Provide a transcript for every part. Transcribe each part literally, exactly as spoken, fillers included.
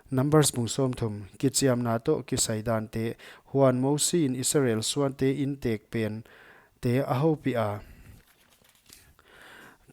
Numbers bung sawmthum. Kichiamna toh kisai dante. Huan Mosi in Israel suante intek pente a houpih a,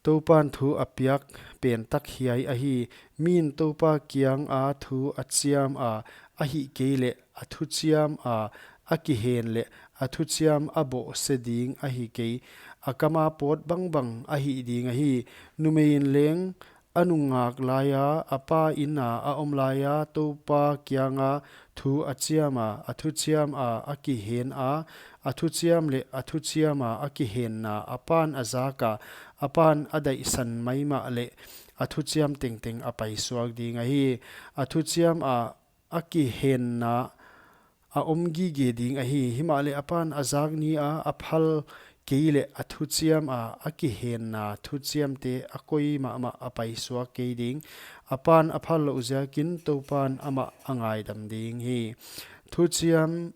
Toupan thu a piak pen tak hiai ahi: Min Toupa kianga thu a chiama, ahihkeileh a thuchiama a kihen leh a thuchiam a bohse ding ahi kei. A kama pawt bangbang a hih ding ahi. Numei in leng a nungak laia, a pa ina a om laia Toupa kianga thu a chiama, a thuchiama a kihena, a thuchiam leh a thuchiama a kihenna a pan a zaka, a pan a daihsan maimah leh a thuchiam tengteng a paisuak ding ahi. A thuchiama a kihenna a om gige ding ahi. Himahleh a pan a zak nia a phal keileh a thuchiama a kihenna thuchiamte a koi mahmah a paisuak kei ding. A pan a phal louh ziakin Toupan amah a ngaidam ding hi. Thuchiam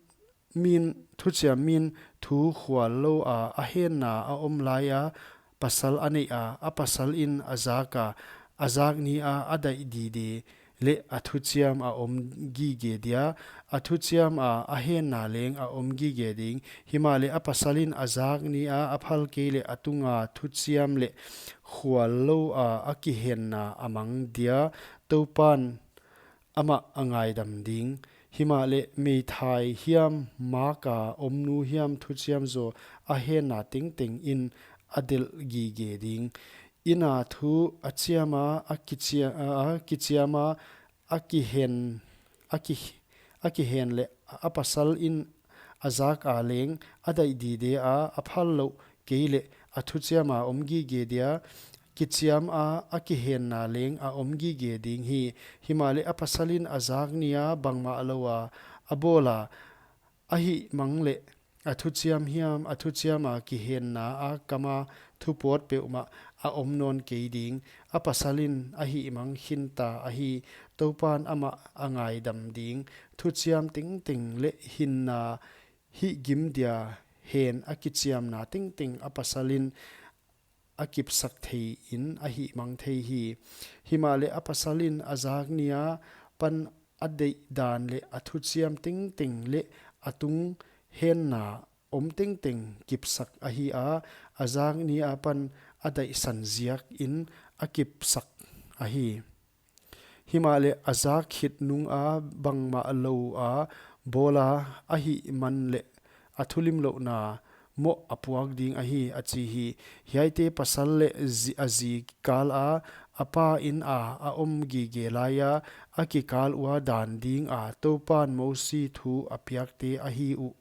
min, thuchiam min thu khual loua a henna a om laia pasal a neia, a pasal in a zaka, a zak nia a daih dide leh a thuchiam a om gige dia, a thuchiama a henna leng a om gige ding. Himahleh a pasal in a zak nia a phal keileh a tunga thuchiam leh khual loua a kihenna a mang dia, Toupan amah a ngaidam ding. Himahleh meithai hiam, maka omnu hiam thuchiam zaw a henna tengteng in a delh gige ding. Ina thu a chiama, a kichia-, a kichiama a kihen, a ki, a kihen leh a pasal in a zaka leng a daih dide a, a phal louh keileh a thuchiama om gige dia, kichiama a kihenna leng a om gige ding hi. Himahleh a pasal in a zak nia bangmah loua a bawla, ahihmangleh a thuchiam hiam, a thuchiama kihenna a kama thu pawt peuhmah a om nawn kei ding. A pasal in a hihmang khinta ahi. Toupan amah a ngaidam ding. Thuchiam tengteng leh hinna hihgim dia hen a kichiamna tengteng a pasal in a kipsak theiin a hihmang thei hi. Himahleh a pasal in a zak nia pan a daih dan leh a thuchiam tengteng leh a tung henna om tengteng kipsak ahi a, a zak nia pan a daihsan ziakin a kipsak ahi. Himahleh a zak khit nunga bangmah loua bawla, ahihmanleh a thulimlouhna moh a puak ding ahi, a chi hi. Hiaite pasal leh zi-, a zi kala, a pa ina a om gige laia a kikal ua dan dinga Toupan Mosi thu a piakte ahi uh.